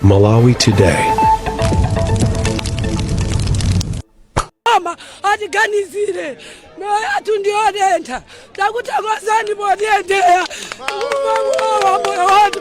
Malawi Today. Boma atiganizire, moyo yathu ndiyotentha. Takuthokozani potiyendera kumakuwawa moyo wathu.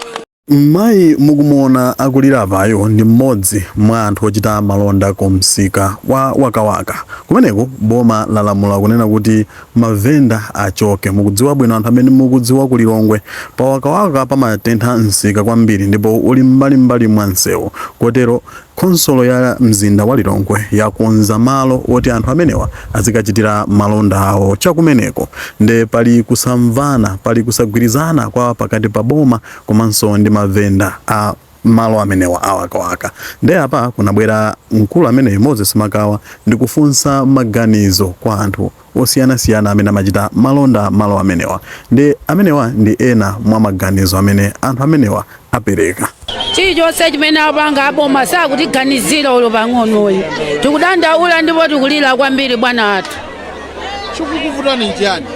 Mayi mukumuona akulira apayo ndi mmodzi mwa anthu ochita malonda ku msika wa Wakawaka. Kumeneku boma lalamula kunena kuti mavenda achoke. Mukudziwa bwino anthu amene mukudziwa ku Lilongwe, pa Wakawaka pamatentha msika kwambiri ndipo uli m'mbalimbali mwa msewu. Kotero khonsolo ya mzinda wa Lilongwe yakonza malo oti anthu amenewa azikachitira malonda awo chakumeneko. Nde pali kusamvana, pali kusagwirizana kwa pakati pa boma komanso ndi mavenda a malo amenewa a Wakawaka. Nde apa kunabwera mkulu ameneyu Moses Makawa ndikufunsa maganizo kwa anthu osiyanasiyana amene amachita malonda malo amenewa. Nde amenewa ndi ena mwa maganizo amene anthu amenewa apereka. Chilichonse chimene apanga aboma sakutiganizira olo pang'onoyi. Tikudandaula ndipo tikulira kwambiri, bwana athu. Chikukuvutani nchiyani?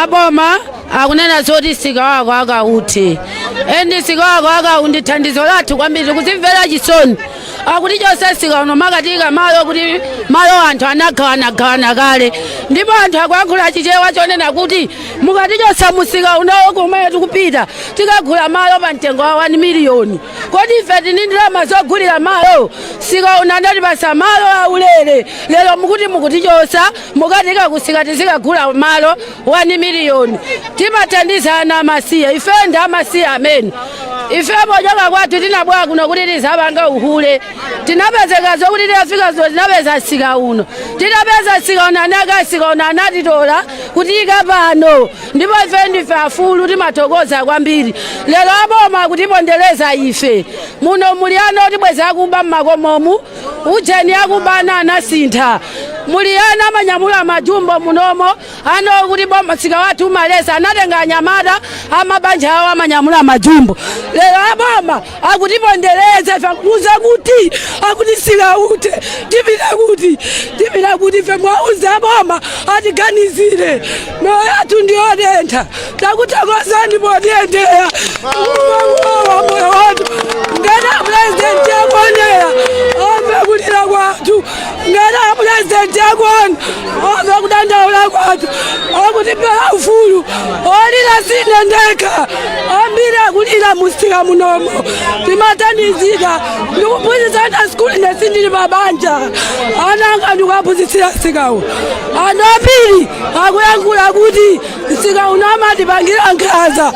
Aboma akunena zoti msika wa Wakawaka uthe, and msika wa Wakawaka ndi thandizo lathu kwambiri. Tikuzimvera chisoni, akutichotsa msika uno makatika malo kuti malo anthu anagawanagawana kale, ndipo anthu akuyankhula Chichewa chonena kuti mukatichotsa musika unowo, kumene tikupita tikagula malo pa mtengo wa 1 miliyoni. Kodi ife tini ndalama zogulira malo? Msika uno anatipasa malo aulere, lero mukuti mukutichotsa, mukatika kusika tizikagula malo 1 miliyoni. Timathandiza ana amasiye, ife ndi amasiye amene ife pochoka kwathu tinabwera kuno kuti tizapanga uhule. Tinapezeka zokuti titafika zo tinapeza msika uno. Titapeza msika uno, anaka msika uno anatitola kutiyika pano, ndipo ife ndife afulu, timathokoza kwambiri. Lero aboma kutipondereza ife. Muno muli ana otibweza akuba mmakomomu, ujeni akuba ana anasintha. Muli ana amanyamula majumbo munomo, ano kuti boma msika wathu umalesa, anatenga anyamata amabanja awo amanyamula majumbo. Lero aboma akutipondereza ife, akutiuza kuti akuti msika uthe. Tipita kuti? Tipita kuti ife? Mwauza aboma atiganizire, moyo yathu ndiyotentha. Takuthokozani potiyendera kumakuwawa moyo wathu. Ngati apurezidenti akuonera, amve kulira kwathu. Ngati apurezidenti akuona, amve kudandaula kwathu. Akutipera ufulu olira sine ndekha, ambiri akulira musika munomo. Timathandizika ndikuphunzitsa ana sukulu, ine sindili pabanja, ana anga ndikuwaphunzitsira msikawo. Anthu ambiri akuyankhula kuti msika uno amatipangira nkhanza.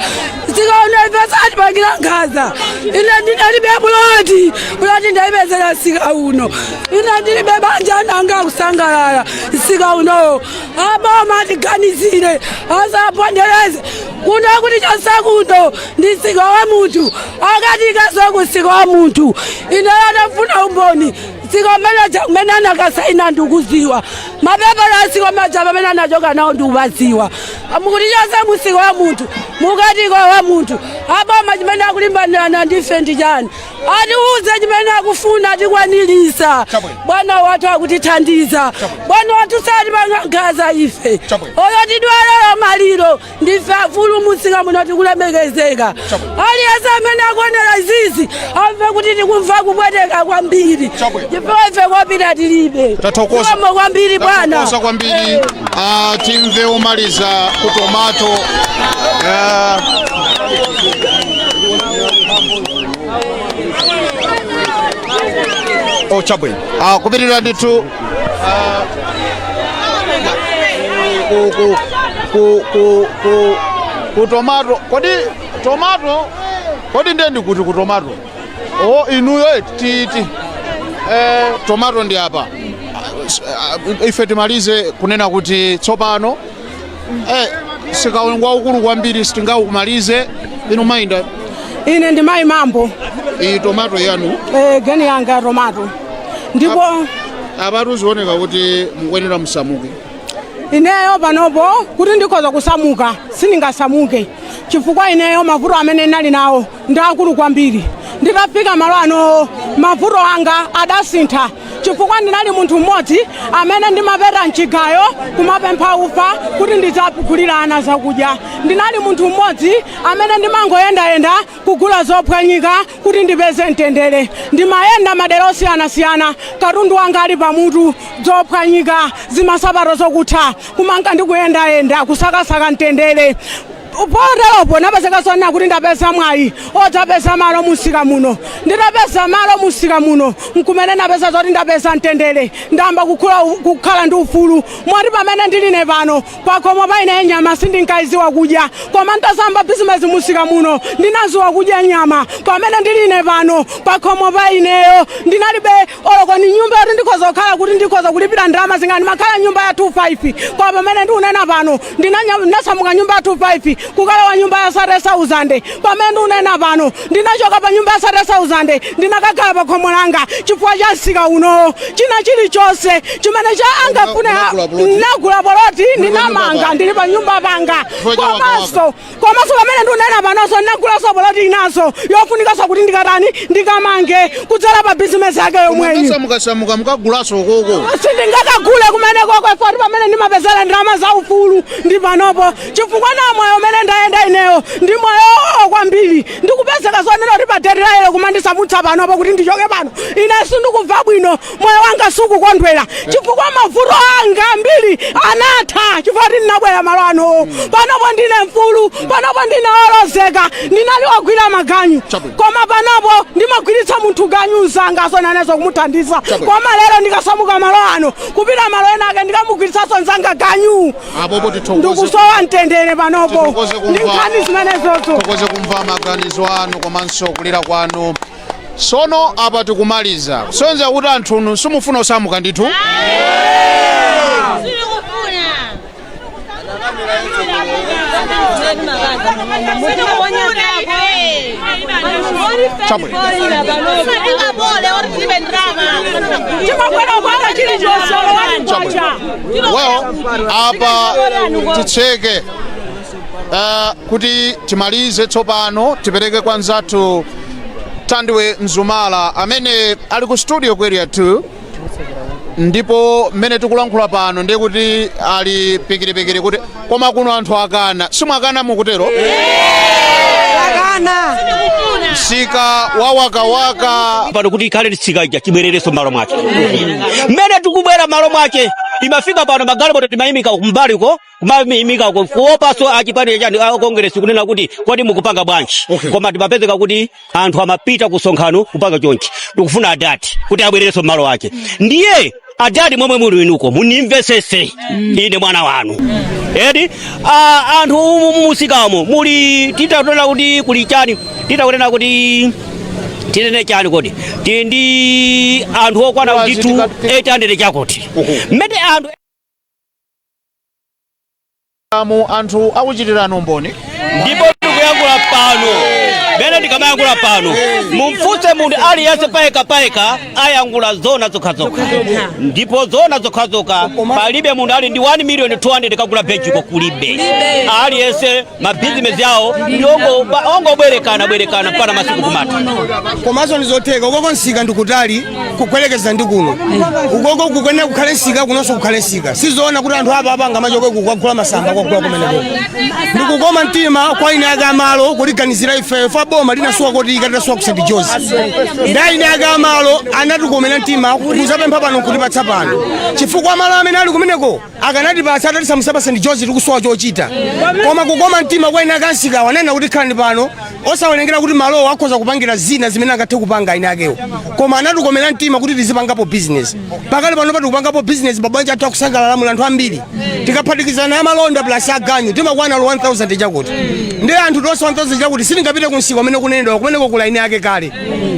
Msika uno ife satipangira nkhanza. Ine ndinalibe puloti, puloti ndayipezera msika uno. Ine ndilibe banja, ana anga akusangalala msika unowo. Aboma atiganizire, asapondereze kuno. Kuti chonse kuno ndi msika wa munthu, akatikaso kumsika wa munthu. Ine atafuna umboni, msika umene kumene anakasaina ndikuziwa, mapepala a msika maja pamene anachoka nawo ndikupaziwa. Mukuti chonse musika wa munthu, mukatiko wa munthu. Aboma chimene akulimbanirana ndife ndi chani? Atiuze chimene akufuna, tikwanilisa. Bwana wathu akutithandiza, bwana wathu satipanga nkhanza ife. Oyo tidwalero maliro, ndife afulu musika muno, tikulemekezeka. Aliyense amene akuonera izizi amve kuti tikumva kupweteka kwambiri, chifukwa ife kopita tilibe. Tathokoza. Zikomo kwambiri, bwana. Tathokoza kwambiri. Timve umaliza ku tomato. Oh, chabwino. Kupitirira ndithu ku tomato. Kodi tomato, kodi ndiye ndikuti ku tomato? O, inuyo titi tomato ndi apa. Ife timalize kunena kuti tsopano msika waukulu kwambiri sitingaukumalize. Inu mayinda? Ine ndi mayi Mambo. Iyi tomato yanu? Geni yanga ya tomato, ndipo Apatu zioneka kuti mukuyenera musamuke. Ineyo panopo kuti ndikhoza kusamuka, sindingasamuke, chifukwa ineyo mavuto amene ndinali nawo ndi akulu kwambiri. Nditafika malo anowo, mavuto anga adasintha. Chifukwa ndinali munthu mmodzi amene ndimapeta mchigayo kumapempha ufa kuti ndidzagulira ana zakudya. Ndinali munthu mmodzi amene ndimangoyendayenda kugula zophwanyika kuti ndipeze mtendere. Ndimayenda madera osiyanasiyana, katundu wanga ali pamutu, zophwanyika, zimasapato zokutha, kumanka ndikuyendayenda kusakasaka mtendere. Poteropo napezeka zonena kuti ndapeza mwayi odzapeza malo musika muno. Nditapeza malo musika muno, nkumene napeza zoti ndapeza mtendere, ndamba kukhala ndi ufulu. Moti pamene ndiline pano pakhomo paine, nyama sindinkayiziwa kudya, koma nditazamba bizinesi musika muno ndinaziwa kudya nyama. Pamene ndiline pano pakhomo paineyo, ndinalibe oloko ni nyumba yoti ndikhoza kukhala kuti ndikhoza kulipira ndalama zingati. Ndimakhala nyumba ya 25, koma pamene ndikunena pano ndinasamuka nyumba ya 25 kukalowa nyumba ya 30,000. Pamene ndikunena pano ndinachoka pa nyumba ya 30,000, ndinakakhala pa khomo langa chifukwa cha msika uno. China chilichonse chimene cha angafune. Unagula ploti? Ndinagula poloti, ndinamanga, ndili pa nyumba panga. Chifukwa cha Komanso pamene ndikunena panonso ndinagulanso poloti inaso yofunikanso kuti ndikatani, ndikamange kudzera pa bizinesi yake yomweyi. Mukasamukasamuka mukagulaso koko? Sindingakagule kumene koko ifoti pamene ndimapezera ndalama za ufulu ndi panopo, chifukwa na moyo umene ndayenda ineyo ndi moyo kwambiri. Ndikupezeka zonena kuti pa date layero kumandisamutsa panopo kuti ndichoke pano, ine sindikubva bwino, moyo wanga sukukondwera, chifukwa mavuto anga ambiri anatha chifukwa kuti ndinabwera malo ano. Panopo ndine mfulu, panopo ndine olozeka. Ndinali wogwira maganyu, Chabwino. koma panopo ndimagwiritsa munthu ganyu mzanga sonanezo kumuthandiza. Chabwino. Koma lero ndikasamuka malo ano kupita malo ena ake, ndikamugwiritsanso mzanga ganyu. Apopo tithokoze. Ndikusowa mtendere panopo. Tithokoze kumva. Ndi nkhani zimenezozo. Tithokoze kumva maganizo anu komanso kulira kwanu. Sono apa tikumaliza kusonyeza kuti anthunu simufuna kusamuka ndithu. Sitikufuna. Chabwino. Chimakwera kwanga chilichonse olowani kwacha. Well, apa titseke kuti timalize. Tsopano tipereke kwa nzathu Tandiwe Mzumala amene ali ku studio ku Area 2, ndipo mmene tikulankhula pano ndiye kuti ali pikiripikiri kuti koma kuno anthu akana. Simwakana, mukutero? Msika wa Wakawaka. Pano kuti ikhale msika ija chibwerereso malo mwache mmene tikubwera malo mwache. Timafika pano magalimoto timayimika kumbaliko, kumayimika kuopaso achipani chani a Kongeresi kunena kuti kodi mukupanga bwanji? Koma timapezeka kuti anthu amapita kusonkhano kupanga chonchi. Tikufuna adati kuti abwerereso malo ake. Ndiye adati momwe muli inuko munimvesese ine mwana wanu edi. Anthu umu mumusikamo muli, titakunena kuti kuli chani, titakunena kuti tinene chani, kodi tili ndi anthu okwana Wazi kuti 800 chakuti mmene anthu Mu anthu akuchitirani umboni. Ndipo ndikuyankhula pano, mene ndikamayankhula pano, mumfunse munthu aliyense payekha payekha, ayankhula zona zokhazokha, ndipo zona zokhazokha. Palibe munthu ali ndi 1 million 200 kagula bejiko, kulibe. Aliyense mabizinesi yawo ndi ongobwerekana bwerekana mpaka masiku kumata. Komanso ndizotheka, ukoko msika ndikutali kukwerekeza ndi kuno. Ukoko kukuyenera kukhale msika, kunonso kukhale msika. Sizoona kuti anthu apa angamachoke kukagula masamba kwagula kumeneko. Ndikukoma mtima kwa ine ake amalo kuliganizira ifeyo fa boma linasuwa koti ikatasuwa ku St George, ndi ine ake amalo anatikomera mtima kuzapempha pano kutipatsa pano, chifukwa malo amene ali kumeneko akanatipatsa atatisamusa pa St George tikusowa chochita. Koma kukoma mtima kwa ine akansikawo anena kuti khalani pano, osawerengera kuti malowo akhoza kupangira zina zimene angathe kupanga ine akewo, koma anatikomera mtima kuti tizipangapo business. Pakali pano patikupangapo business, mabanja athu akusangalala. Muli anthu ambiri, tikaphatikizana amalonda plus aganyu timakwana lo 1000 chakuti. Ndi anthu tonse 1000 chakuti sitingapite kumsika amene kunenedwa kumeneko, kula ine ake kale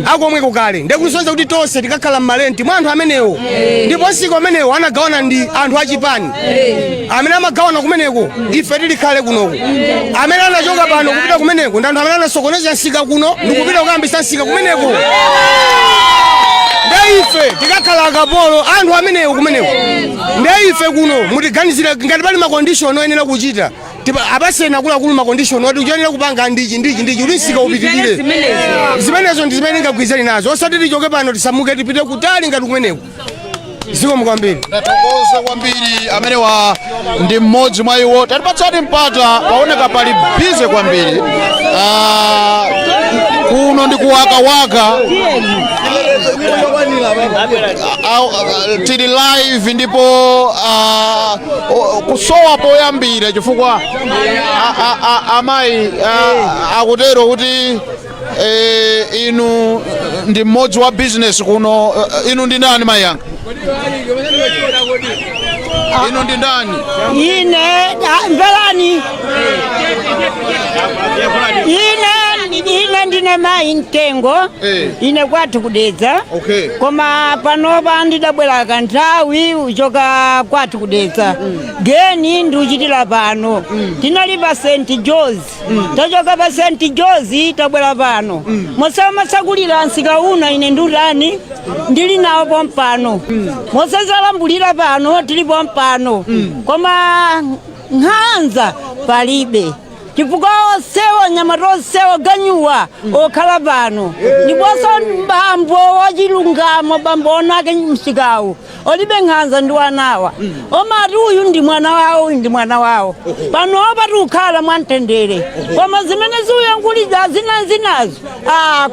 akomweko kale. Ndikusonyeza kuti tonse tikakhala mmalenti mwa anthu amenewo. Ndipo msika amenewo anagawana ndi anthu achipani amene amagawana kumeneko. Ife tilikhale kunoku. Amene anachoka pano kupita kumeneko ndi anthu amene anasokoneza msika kuno ndikupita kukayambisa msika kumeneko. Nde ife tikakhala akapolo anthu amenewo kumeneko. Nde ife kuno mutiganizire ngati pali ma condition oyenera kuchita. Apaseni akuluakulu ma condition oti uchoyenera kupanga ndichi, ndichi, ndichi kuti msika upitirire. Zimenezo ndi zimene ndingagwirizane nazo, osati tichoke pano tisamuke tipite kutali ngati kumeneko. Zikomo kwambiri. Ndathokoza kwambiri. Amenewa ndi mmodzi mwa iwo. Tatipatsani mpata, paoneka pali busy kwambiri. Ah, kuno ndi kuwakawaka. Tili live ndipo kusowa poyambira chifukwa amayi akutero kuti inu ndi mmodzi wa business kuno. Inu ndi ndani, mayi yanga? Inu ndi ndani? Ine mverani, ine ndine mayi Mtengo. Ine kwathu kudedza. Koma panopa ndidabwera kanthawi uchoka kwathu kudedza, geni ndiuchitira pano. Tinali pa St George, tachoka pa St George tabwera pano. Mosamasakulira msika uno, ine ndiutani, ndili nawo pompano. Mosazalambulira pano, tili pompano. Koma nkhanza palibe, chifukwa onsewo nyamata onsewo ganyuwa okhala pano, ndiponso bambo wachilungamo, bambo onake msikawu olibe nkhanza ndi wanawa, omati uyu ndi mwana wawo, uyu ndi mwana wawo. Panopa tikukhala mwamtendere, koma zimene ziuyankhulidwa zinazo,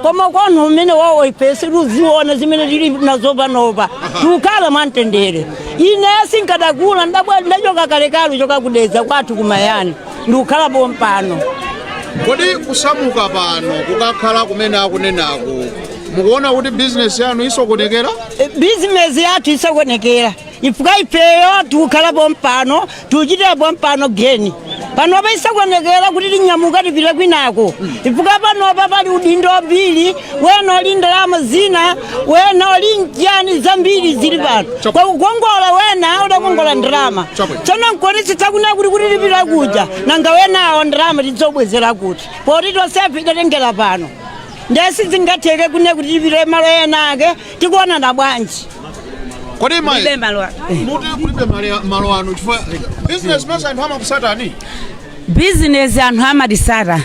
koma kwanu umene wawo ife situziona. Zimene tili nazo panopa, tikukhala mwamtendere. Ine sinkadakula, ndachoka kalekale, choka kudedza kwathu kumayani, ndikukhala pompano. Kodi kusamuka pano kukakhala kumene akunenaku, mukuona kuti bizinesi yanu isokonekera? Bizinesi yathu isokonekera ifuka ifeyo tikukhala pompano, tikuchitira pompano geni. Panopa isokonekera kuti tinyamuka tipite kwinako, ifuka panopa pali udindo wambiri, wena oli ndalama zina, wena oli njani, zambiri zili pano kwakukongola, wena udakongola ndalama. Tsono nkuonetsetsa kuna kuti tipita kuja, nanga wenawo ndalama tidzobwezera kuti poti tonsefe idatengera pano? Ndesi zingatheke kune kuti tipite malo ena ake, tikuonana bwanji? Kodi mayi, Kulibe malo muti kulibe malo anu chifukwa business masa anthu amakusatani? Bizinesi anthu amatisata.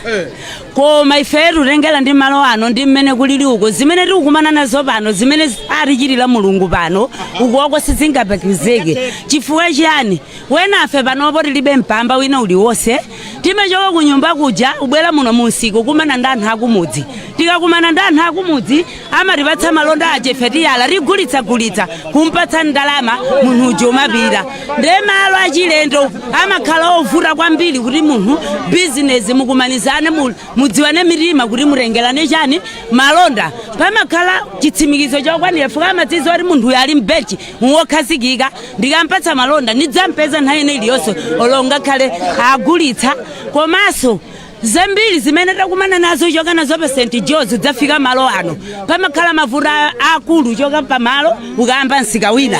Koma ife tutengera ndi malo ano ndi mmene kulili uko, zimene tikukumana nazo pano, zimene atichitira Mulungu pano, ukoko sizingapakizeke. Chifukwa chiyani? Wenafe panopo tilibe mpamba wina uliwonse. Timachoka ku nyumba kuja, ubwera muno munsika, kumana ndi anthu akumudzi. Tikakumana ndi anthu akumudzi, amatipatsa malonda aja, ife tiyala, tigulitsagulitsa, kumpatsa ndalama munthu uja, umapita. Ndiye malo achilendo amakhala ovuta kwambiri kuti munthu bizinesi mukumanizane, mudziwane mitima kuti mutengerane chani malonda. Pamakhala chitsimikizo chokwanira fuka amadziwa kuti munthu uyu ali mbechi wokhazikika, ndikampatsa malonda ndidzampeza nthawi ine iliyonse, olo ngakhale agulitsa. Komanso zambiri zimene takumana nazo choka nazo pa St George dzafika malo ano, pamakhala mavuto akulu choka pamalo ukayamba msika wina,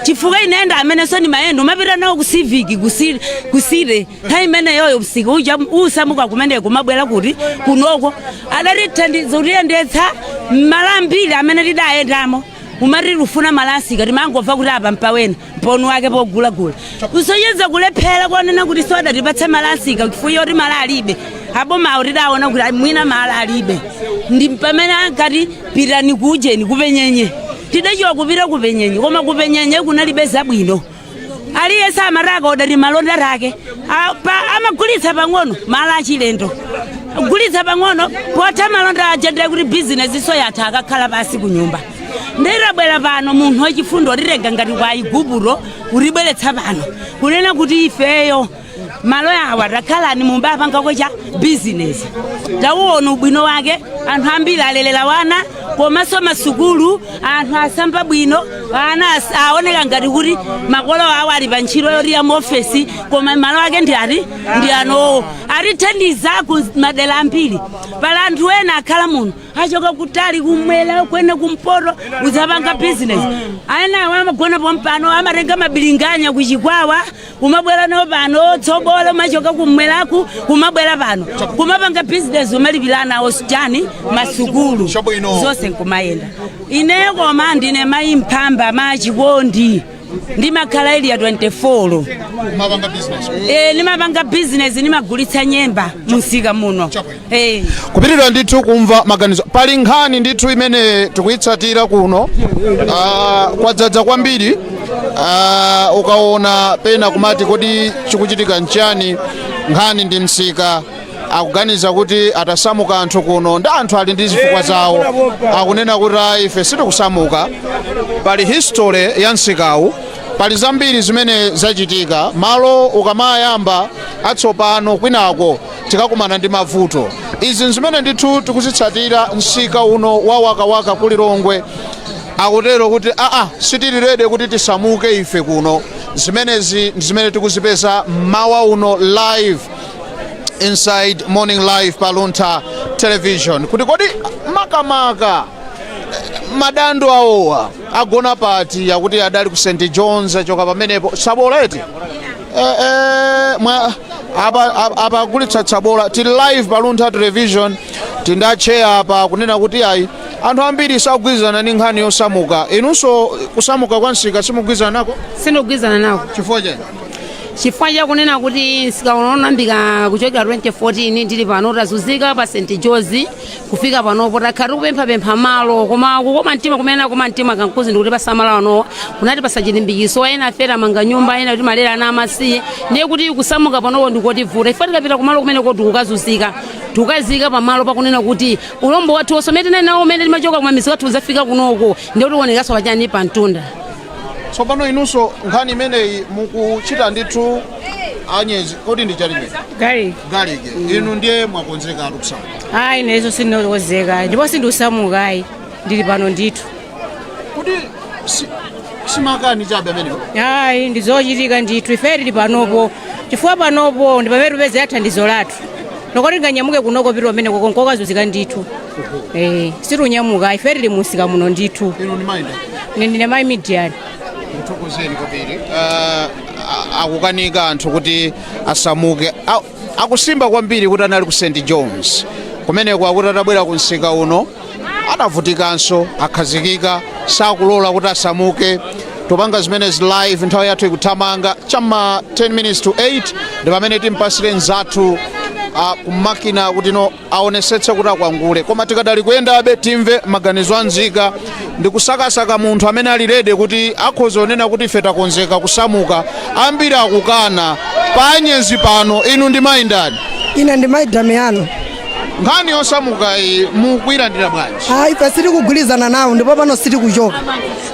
chifukwa inenda amenenso ni mayendo umapita nawo ku civic kusire. Nthawi imeneyoyo msika uja usamuka kumeneko kumabwera kuti kunoko, adatithandiza kutiyendetsa malo ambiri amene tidayendamo. Umati tifuna malasika, timangomva kuti apa mpawena mponu wake pogulagula, kusonyeza kulephera konena kuti sodatipatse malasika chifukwa choti mala alibe. Abomawo tidaona kuti mwina mala alibe, ndi pamene ankati pitani kujeni kupenyenye. Tidachiwa kupita kupenyenye, koma kupenyenye kunalibe zabwino. Aliyense amataka odati malonda rake amagulitsa pang'ono, mala achilendo gulitsa pang'ono, potha malonda aja ndiye kuti bizinesi so yatha, akakhala pasi kunyumba. Nditabwera pano, munthu wachifundo watitenga ngati kwa Igupto, kutibweretsa pano, kunena kuti ifeyo malo awa takhalani mumbapangako cha bizinesi. Tauona ubwino wake, anthu ambiri alelera wana, komanso masukulu anthu asamba bwino, ana aoneka ngati kuti makolo awo ali pa ntchito yoti ya muofesi, koma malo ake ndi ati ndi anowo. Atithandiza ku madera ambiri. Pala anthu ena akhala muno achoka kutali, kumwera kwene, kumpoto, udzapanga bizinesi. Ena awo amagona pompano, amatenga mabilinganya kuchikwawa, kumabwera nawo pano, tsobola umachoka kumweraku kumabwera pano kumapanga bizinesi, umalipira nawo chani masukulu. Chabwino. Zonse nkumayenda. Ineyo koma ndine mayi Mphamba, machikondi. Ndimakhala Area 24. Mapanga business? E, nimapanga business, nimagulitsa nyemba mumsika muno e. Kupitirira ndithu kumva maganizo, pali nkhani ndithu imene tikuyitsatira kuno. Kwadzadza kwambiri. Ukaona pena kumati kodi chikuchitika nchani? Nkhani ndi msika. Akuganiza kuti atasamuka anthu kuno, ndi anthu ali ndi zifukwa zawo, akunena kuti ayi, ife sitikusamuka. Pali history ya msikawu, pali zambiri zimene zachitika. Malo ukamayamba atsopano, kwinako tikakumana ndi mavuto. Izi zimene ndithu tikuzitsatira msika uno wa Wakawaka ku Lilongwe. Akutero kuti aa, sitili ready kuti tisamuke ife kuno. Zimenezi ndi zimene tikuzipeza mawa uno live inside Morning Live pa Luntha Television, kuti kodi makamaka madando awowa agona pati? Akuti adali ku St John's, achoka pamenepo. Tsabola eti? Mwa apa agulitsa tsabola. Tili live pa Luntha Television, tindatcheya apa kunena kuti ayi, anthu ambiri sakugwirizana ndi nkhani yosamuka. Inunso kusamuka kwa msika simugwirizana nako? Sindikugwirizana nako. Chifukwa chani? Chifukwa chakunena kuti msika uno unayambika kuchokera 2014. Ndili pano, tazunzika pa St George kufika panopo. Takhala tikupemphapempha malo, koma kukoma mtima kumene akoma mtima kankuzi ndikuti pasamala ano kunati pasachilimbikitso. Ena afera amanga nyumba, ena kuti malera ana amasiye. Ndiye kuti kusamuka panopo ndikotivuta. Ife tikapita kumalo kumeneko tikukazunzika, tikukazika pamalo pakunena kuti ulombo wathu wonse umene tinali nawo, umene timachoka kumamizi kwathu uzafika kunoko, ndiye kuti uonekanso pachani, pa mtunda. Tsopano inunso nkhani imeneyi mukuchita ndithu anyezi, kodi ndi chalimene? Garlic. Garlic. Inu ndiye mwakonzekatu kusamuka? Ayi, inezo sindinokonzeka ndipo sindikusamuka ayi, ndili pano ndithu. Kuti simakani chabe amenewo? Ayi, ndizochitika ndithu. Ife tili panopo chifukwa panopo ndi pamene tipezera thandizo lathu. Nokoti tinganyamuke kunoko pita pamene koko nkokazunzika ndithu. Situnyamuka, ife tili musika muno ndithu. Inu ndi mayinda? Ine ndine mayi Midian. Kuthokozeni kwambiri. Akukanika anthu kuti asamuke. Akusimba kwambiri kuti anali ku St John's kumeneko, akuti atabwera ku msika uno adavutikanso, akhazikika, sakulola kuti asamuke. Topanga zimenezi live, nthawi yathu ikuthamanga, chamma 10 minutes to 8 ndi pamene timpasire nzathu kumakina kuti no aonesetse kuti akwangule. Koma tikadali kuyendabe, timve maganizo anzika ndi kusakasaka munthu amene ali ready kuti akhoza kunena kuti ife takonzeka kusamuka. Ambiri akukana panyezi pano. Inu ndi mayi ndani? Ine ndi mayi Damiano. Nkhani yosamuka iyi mukuyilandira bwanji? Ayi, ife sitikugwirizana nawo ndipo pano sitikuchoka,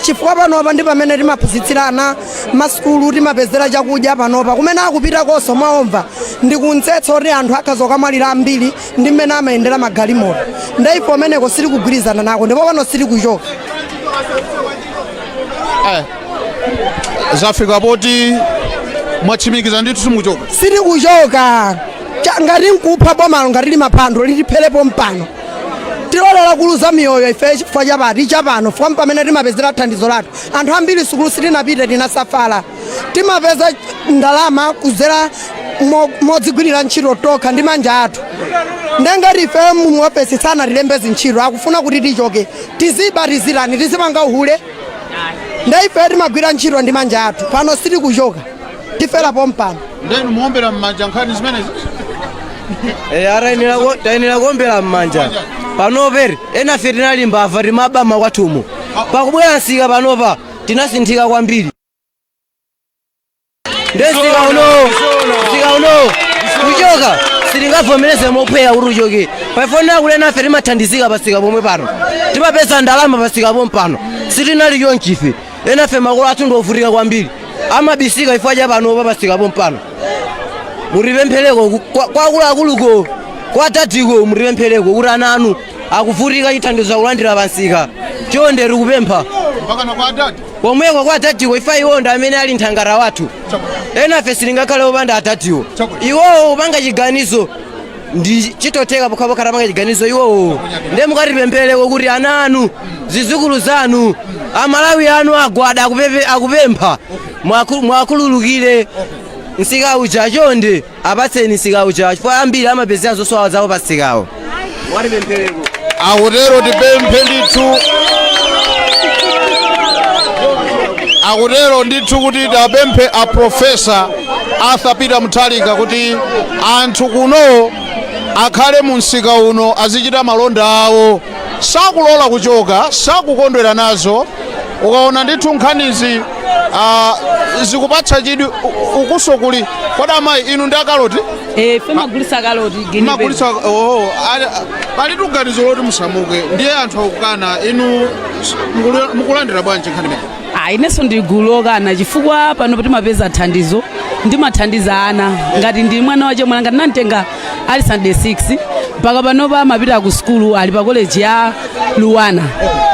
chifukwa panopa ndi pamene timaphunzitsirana masukulu, timapezera chakudya panopa. Kumene akupita konso mwaomva ndi kumtsetsa kuti anthu akhaza kukamwalira ambiri ndi mmene amayendera magalimoto. Nde ife umeneko sitikugwirizana nako ndipo pano sitikuchoka. Zafika poti mwatsimikiza ndithu, simukuchoka? Sitikuchoka. Ngati nkupha bomalo, ngati limaphando litipherepo mpano, tilolera kuluza miyoyo ife chifukwa chapati chapano, chifukwa pamene timapezera thandizo lathu. Anthu ambiri sukulu sitinapite, tinasafala. Timapeza ndalama kuzera modzigwirira ntchito tokha ndi manja athu. Ndengati ife mu ofesi sanatilembe zintchito, akufuna kuti tichoke, tiziba, tizirani, tizipanga uhule? Nde ife timagwira ntchito ndi manja athu. Pano sitikuchoka, tiferapo mpano. Ndenu muombera m'manja nkhani zimenezi? Tayenera kuombera m'manja panoperi. Enafe tinali mbava, timaba makwathumo. Pakubwera msika panopa tinasinthika kwambiri. Nde msika uno kuchoka sitingavomereze mophweka kuti uchoke. Paifonera kuti enafe timathandizika pasika pomwe pano, timapeza ndalama pasika pomwe pano. Sitinali chonchife. Enafe makolo athu ndiovutika kwambiri, amabisika chifukwa cha panopa pasika pomwe pano. Mutipemphereko kwa akuluakuluko, kwa tatiko, mutipemphereko kuti ana anu akuvutika, chithandizo akulandira pansika. Chonde, tikupempha. Mpaka na kwa adadi? Komweko kwa atatiwo. Ifa iwo ndi amene ali nthangata wathu. Enafe sitingakhale opanda atatiwo. Iwowo kupanga chiganizo ndi chitotheka pokhapokha tapanga chiganizo iwowo. Ndiye mukatipemphereko kuti ana anu, zizukulu zanu, Amalawi anu agwada akupempha mwakhululukire msika uja. Chonde, apatseni msika uja, chifukwa ambiri amapezera zosowa zawo pa msikawo. Mukatipemphereko. Akutero tipemphe ndithu. Akutero ndithu kuti tapemphe a Professor Arthur Peter Mutharika kuti anthu kuno akhale mu msika uno, azichita malonda awo. Sakulola kuchoka, sakukondwera nazo. Ukaona ndithu nkhanizi zikupatsa chidwi. Ukuso kuli kodi amayi, inu ndi akaloti? Ife magulisa kaloti. Magulisa. Oh, pali ganizo loti musamuke, ndiye anthu akukana. Inu mukulandira bwanji nkhani imene? Ah, inenso ndi gulu lokana, chifukwa pano timapeza thandizo, ndimathandiza ana. Ngati ndi mwana wache mwana, ngati nantenga ali standard 6, mpaka panopa amapita ku sukulu, ali pa college ya Luwana,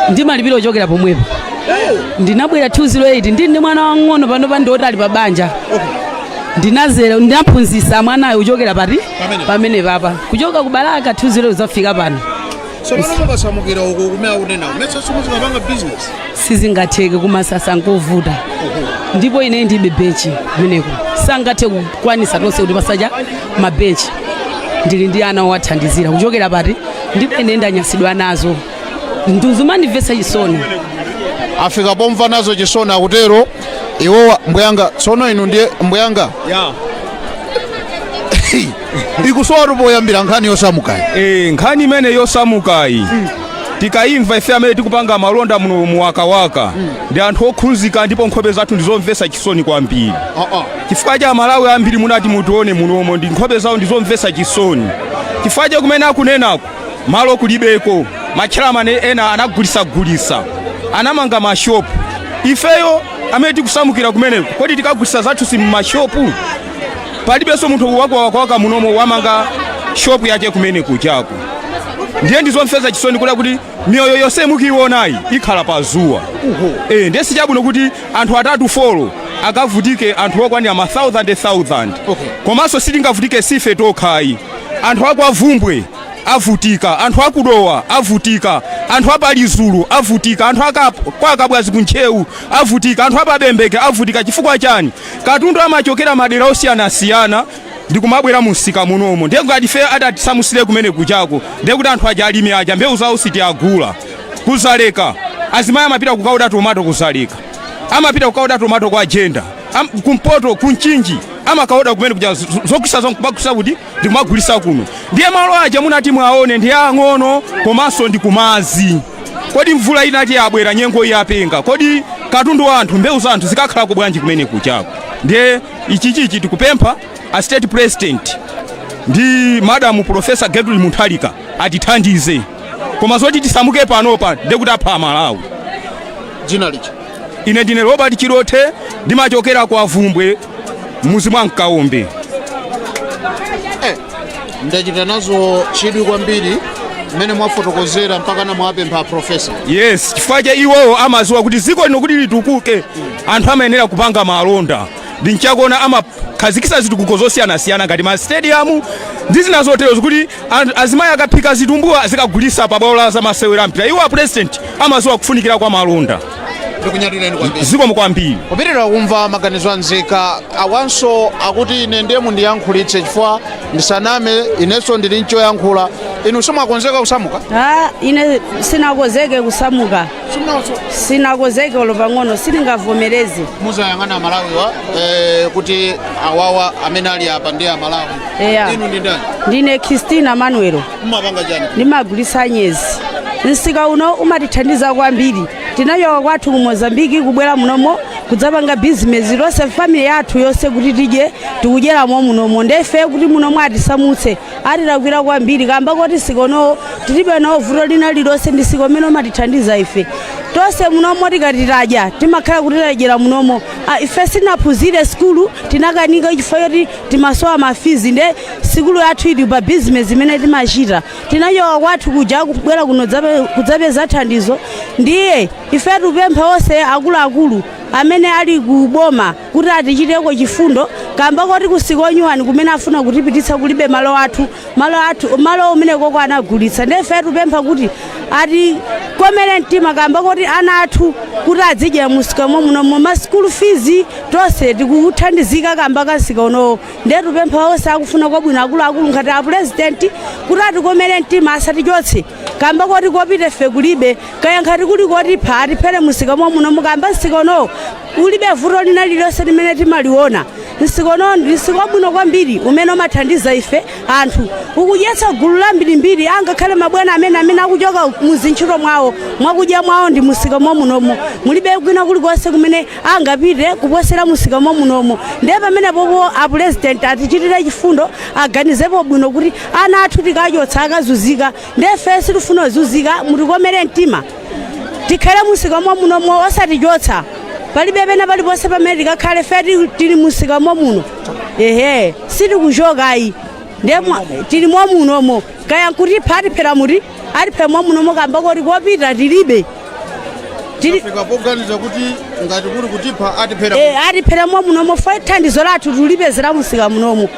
ndimalipira ochokera pomwepo. Ndinabwera 208, ndili ndi mwana wang'ono, panopa ndiwoti ali pa banja. Ndinazera, ndinaphunzitsa mwanayo kuchokera pati? Pamene papa, kuchoka ku Balaka 208 zafika pano. So pano mukasamukira uku kumene akunenawo, mese simuzikapanga business? Sizingatheke, kumasasa nkovuta, ndipo ine ndibe benchi kumeneko, sangathe kukwanisa tonse kuti pasaja mabenchi. Ndili ndi ana owathandizira kuchokera pati, ndipo ine ndanyasidwa nazo, ndizimandimvetsa chisoni. Afika pomva nazo chisoni, akutero iwowa. Mbuyanga, tsono inu ndiye mbuyanga ikusowa poyambira nkhani yosamukayi. Nkhani imene yosamukayi tikayimva ife amene tikupanga malonda muno muwakawaka ndi anthu okhuzika, ndipo nkhope zathu ndizomvetsa chisoni kwambiri, chifukwa cha Malawi ambiri munati mutione munomo ndi nkhope zawo ndizomvetsa chisoni, chifukwa cha kumene akunenako malo kulibeko. Matchalamani ena anagulisagulisa, anamanga mashopu. Ifeyo amene tikusamukira kumeneko, kodi tikagulisa zathu si mmashopu? Palibenso munthu wakuwakawaka munomo wamanga shopu yake kumene kuchako. Ndiye ndizomvetsa chisoni kuda kuti miyoyo yonse mukuionayi ikhala pa zuwa. Ndiye sichabwino kuti anthu atatu four akavutike anthu okwanira ma thousand thousand. Komanso sitingavutike sife tokhayi, anthu akwavumbwe avutika, anthu akudowa avutika, anthu apalizulu avutika, anthu kwa Akabwazi kuntchewu avutika, anthu apabembeke avutika. Chifukwa chani? Katundu amachokera madera osiyanasiyana ndikumabwera musika munomo. Ndiye ngati ife adatisamusire kumene kuchako, ndiye kuti anthu aja, alimi aja, mbewu zawo sitiagula. Kuzaleka azimayi amapita kukaoda tomato, kuzaleka amapita kukaoda tomato kwa Jenda, kumpoto kunchinji amakaoda kumene kuja, zogulisa zonkumagulisa kuti ndikumagulisa kuno. Ndiye malo aja munati mwaone ndi ang'ono, komanso ndi kumazi. Kodi mvula inati yabwera, nyengo yapenga, kodi katundu wa anthu, mbewu za anthu zikakhala bwanji kumene kuchako? Ndiye ichichichi tikupempha a State President ndi Madam Professor Gertrude Mutharika atithandize, koma zoti tisamuke panopa ndekuti apha Amalawi. Dzina licha? Ine ndine Robert Chirothe, ndimachokera kwa Vumbwe, muzi mwa Mkaombe. Ndachita nazo chidwi kwambiri mmene mwafotokozera mpaka namwapempha professor. Yes, chifukwa cha iwowo amaziwa kuti dziko lino kuti litukuke anthu amayenera kupanga malonda. Ndi nchakona amakhazikitsa zitukuko zosiyanasiyana ngati ma stadium ndi zina zotero, zikuti azimayi akaphika zitumbuwa azikagulisa pa bwalo la zamasewera mpira. Iwo a president amaziwa kufunikira kwa malonda. Ndikunyadireni kwambiri. Zikomo kwambiri. Kupitirira kumva maganizo anzika awanso akuti ine ndiye mundiyankhulitse, chifukwa ndisaname, inenso ndili nchoyankhula. Inu simwakonzeka kusamuka? Ah, ine sinakonzeke kusamuka, sinakonzeke olo pang'ono, sindingavomereze. Muzayang'ana Amalawiwa kuti awawa amene ali apa ndi Amalawi. Eya. Inu ndi ndani? Ndine Christina Manuelo. Mumapanga chani? Ndimagulisa nyezi. Msika uno umatithandiza kwambiri. Tinachoka kwathu ku Mozambiki kubwera munomo kudzapanga bizinesi lonse, family yathu yonse kuti tidye tikudyeramo munomo. Ndefe kuti munomo atisamutse, atilakwira kwambiri, kamba koti msika uno tilibe nawo vuto lina lilonse. Ndi msika umene umatithandiza ife tonse munomo. Tikati tadya timakhala kuti tadyera munomo. Ah, ife sinaphunzire sikulu, tinakanika chifukwa choti timasowa ma fees, nde sikulu yathu ili pa bizinesi imene timachita. Tinachoka kwathu kuja kubwera kuno kudzapeza thandizo. Ndiye ife tupempha onse akuluakulu amene ali ku boma kuti atichiteko chifundo. Kamba koti kumsika wanyuwani kumene afuna kutipititsa kulibe malo athu, malo athu, malo umenekoko anagulitsa. Ndiye ife tupempha kuti atikomere mtima kamba koti ana athu kuti adzidya musika muno, ma school fees tonse tikuthandizika kamba ka msika unowo. Ndiye tupempha onse akufuna kwabwino, akuluakulu ngati a president, kuti atikomere mtima, asatichotse kamba koti kopita ife kulibe. Kaya nkhati kuli kotipha, atiphere musika muno, mukamba msika unowo ulibe vuto lina lililonse limene timaliona. Msika unowo ndi msika wabwino kwambiri umene umathandiza ife anthu, ukudyetsa gulu lambirimbiri. Angakhale mabwana amene akuchoka muzintchito mwawo, mwakudya mwawo ndi musika momunomo. Mulibe kwina kulikonse kumene angapite kuposera musika momunomo. Ndiye pamene popo a president atichitire chifundo, aganizepo bwino kuti ana athu tikachotsa akazunzika. Ndiye ife sitifuna kuzunzika. Mutikomere mtima, tikhale musika momunomo, osatichotsa. Palibe pena paliponse pamene tikakhale. Fe tili musika momuno, ehe, sitikuchokayi. Ndiye tili momunomo. Kaya nkutipha, atiphera muti, atiphera momunomo kamba koti kopita tilibe. Fika poganiza kuti ngati kuli kutipha, atiphera. Eh, atiphera momunomo. Fo thandizo lathu tulipezera musika munomo.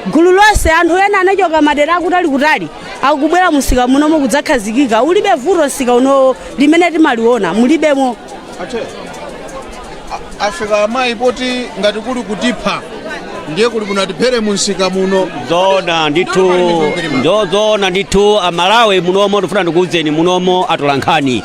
Gulu lonse, anthu ena anachoka madera akutali kutali, akubwera musika munomo kudzakhazikika. Ulibe vuto msika unowo limene timaliona, mulibemo. Ache afika amayi poti ngati kuli kutipha, ndiye kuli kuno, atiphere munsika muno. Zona ndithu, ndozona ndithu. Amalawi, munomo ndifuna ndikuwuzeni, munomo atola nkhani.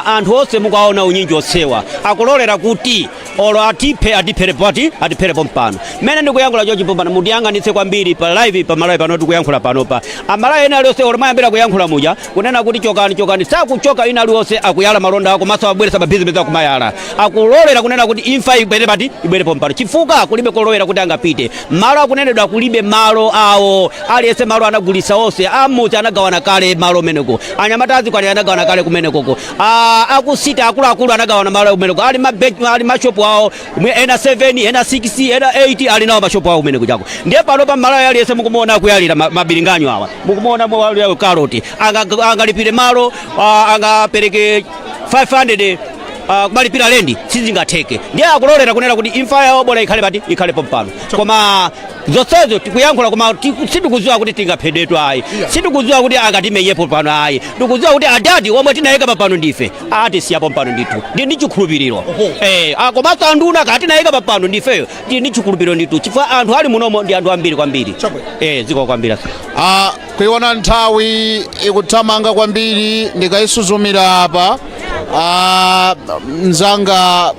Anthu onse mukaona unyinji onsewa akulolera kuti olo atiphe, atiphere pati, atipherepo mpano mmene ndikuyankhula chochi pompano. Mutiyang'anitse kwambiri pa live pa Malawi pano tikuyankhula panopa. Amalawi ena alionse olo mayambira kuyankhula muja kunena kuti chokani, chokani, sakuchoka. Ina aliwonse akuyala malonda ako maso, abweresa mabizinesi akumayala, akulolera kunena kuti imfa ibwere pati, ibwere pompano, chifukwa kulibe kolowera kuti angapite. Malo akunenedwa kulibe malo awo. Aliyense malo anagulitsa onse amudzi, anagawana kale malo umeneko. Anyamata azikwani anagawana kale kumenekoko. Akusita akuluakulu anagawana malo kumeneko. Ali ali mashopu awo mwe, ena 7, ena 6, ena 8, ali nawo mashopu awo kumeneko chako. Ndiye pano pa Malawi aliyense mukumuona akuyalira mabilinganyo awa, mukumuona mwalira karoti, angalipire malo, angapereke 500 kumalipira lendi, sizingatheke. Ndiye akulolera kunena kuti imfa yawo bola ikhale pati, ikhale pompano. Koma zonsezo tikuyankhula, koma sitikudziwa kuti tingaphedwetu ayi, sitikudziwa kuti angatimenyepo pano ayi. Tikudziwa kuti adadi omwe tinayika papano ndife atisiyapo mpano ndithu, ndi chikhulupiriro. Komanso anduna katinayika papano ndifeyo, ndi chikhulupiriro ndithu, chifukwa anthu ali munomo ndi anthu ambiri kwambiri. Ziko kwambiri. Kuiona nthawi ikuthamanga kwambiri, ndikayisuzumira apa. Mzanga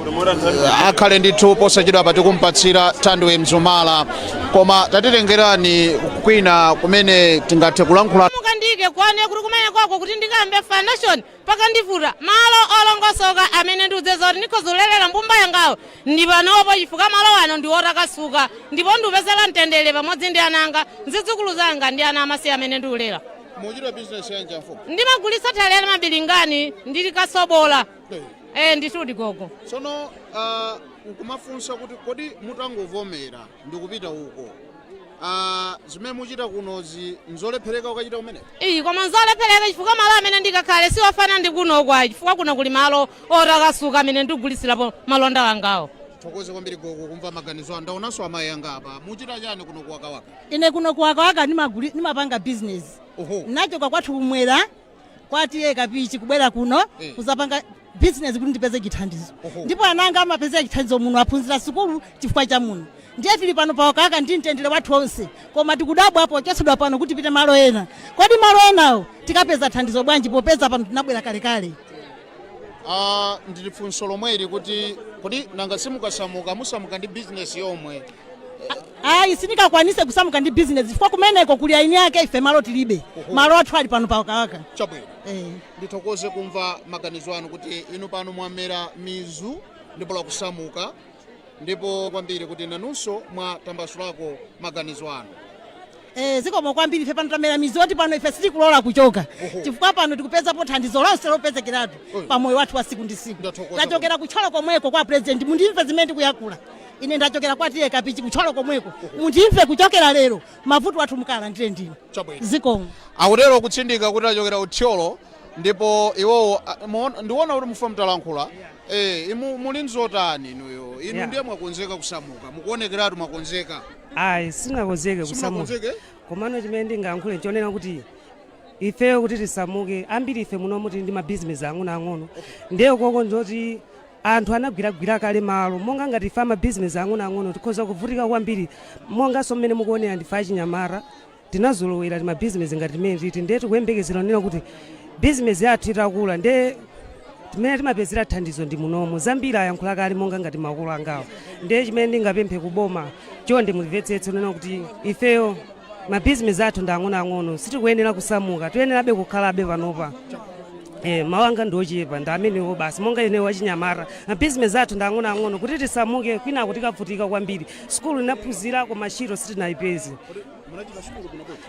akhale ndithu posachedwa pa tikumpatsira Thandiwe Mzumala, koma tatitengerani kwina kumene tingathe kulankhula. Mukandike kwane kuti kumene kwako kuti ndikambe foundation pakandivuta malo olongosoka amene ndiudzeza kuti ndikhoza kulelera mbumba yangawo ndi panopo, chifukwa malo ano ndi otakasuka, ndipo ndiupezera mtendere pamodzi ndi ananga, zidzukulu zanga ndi ana amasiye amene ndiulera. Muchita business yanji, mfumu? Ndimagulitsa thalera, mabilingani ndili kasobola. Nditudi gogo. Tsono nkumafunsa kuti kodi mutangovomera ndikupita uko, zimene muchita kunozi nzolephereka ukachita kumene? Iyi, koma nzolephereka chifukwa malo amene ndikakhale siwafana ndi kuno kwayi, chifukwa kuno kuli malo otakasuka amene ndikugulisirapo malonda wangawo. Thokoze kwambiri gogo kumva maganizo anu. Ndaonanso amayi anga apa. Muchita chani kuno kuwakawaka? Ine kuno kuwakawaka ndimapanga business. Nachoka kwathu kumwera kwatiye Kapichi kubwera kuno kuzapanga business kuti ndipeze chithandizo. Ndipo ananga amapezera chithandizo muno, aphunzira sukulu chifukwa cha muno. Ndiye tili pano pawakawaka ndi mtendere wathu onse, koma tikudabwa apo chotsedwa pano kuti tipite malo ena. Kodi malo enawo tikapeza thandizo bwanji popeza pano tinabwera kalekale? Ndili funso lomweli kuti kodi nanga simukasamuka, musamuka ndi business yomwe? Ayi, sindingakwanise kusamuka ndi business chifukwa kumeneko kuli aini ake, ife malo tilibe. Malo athu ali pano pawakawaka. Chabwino. Ndithokoze kumva maganizo anu kuti inu pano mwamera mizu ndipo lakusamuka, ndipo kwambiri kuti nanunso mwatambasulako maganizo anu. Zikomo kwambiri. Ife pano tamera mizu oti pano ife sitikulola kuchoka chifukwa pano tikupezapo thandizo lonse lopezekeratu pa moyo wathu wa siku ndi siku. Tachokera kutcholo komweko kwa president. Mundimve zimene ndikuyankhula, ine ndachokera kwa Tiye Kapichi kutcholo komweko. Mundimve, kuchokera lero mavuto athu mukalandire ndinu. Chabwino. Zikomo. Akutero kutsindika kuti achokera kuthyolo. Ndipo iwowo ndiwona kuti mufuna mutalankhula. Imu muli nzotani inuyo? Inu ndiye mwakonzeka kusamuka, mukuonekeratu mwakonzeka. Ayi, sinakonzeke kusamuka. Simunakonzeke? Komano chimene ndingayankhule nchonena kuti ifeyo kuti tisamuke, ambiri ife munomu tili ndi mabizinesi ang'onoang'ono. Ndiye koko ndoti anthu anagwiragwira kale malo, monga ngati ife amabizinesi ang'onoang'ono tikhoza kuvutika kwambiri. Monganso mmene mukuonera, ndife achinyamata, tinazolowera timabizinesi ngati timene titi. Ndiye tikuyembekezera kunena kuti bizinesi yathu itakula, ndiye timene timapezera thandizo ndi munomu. Zambiri ayankhula kale, monga ngati makolo angawo. Ndiye chimene ndingapemphe kuboma, chonde mumvetsetse kunena kuti ifeyo mabizinesi athu ndi ang'onoang'ono, sitikuyenera kusamuka, tiyenerabe kukhalabe panopa. Mawu anga ndi ochepa, ndi amenewo basi. Monga ine wachinyamata, mabizinesi athu ndi ang'onoang'ono, kuti tisamuke kwinako tikavutika kwambiri. Sukulu inaphunzira, koma ntchito sitinayipeze.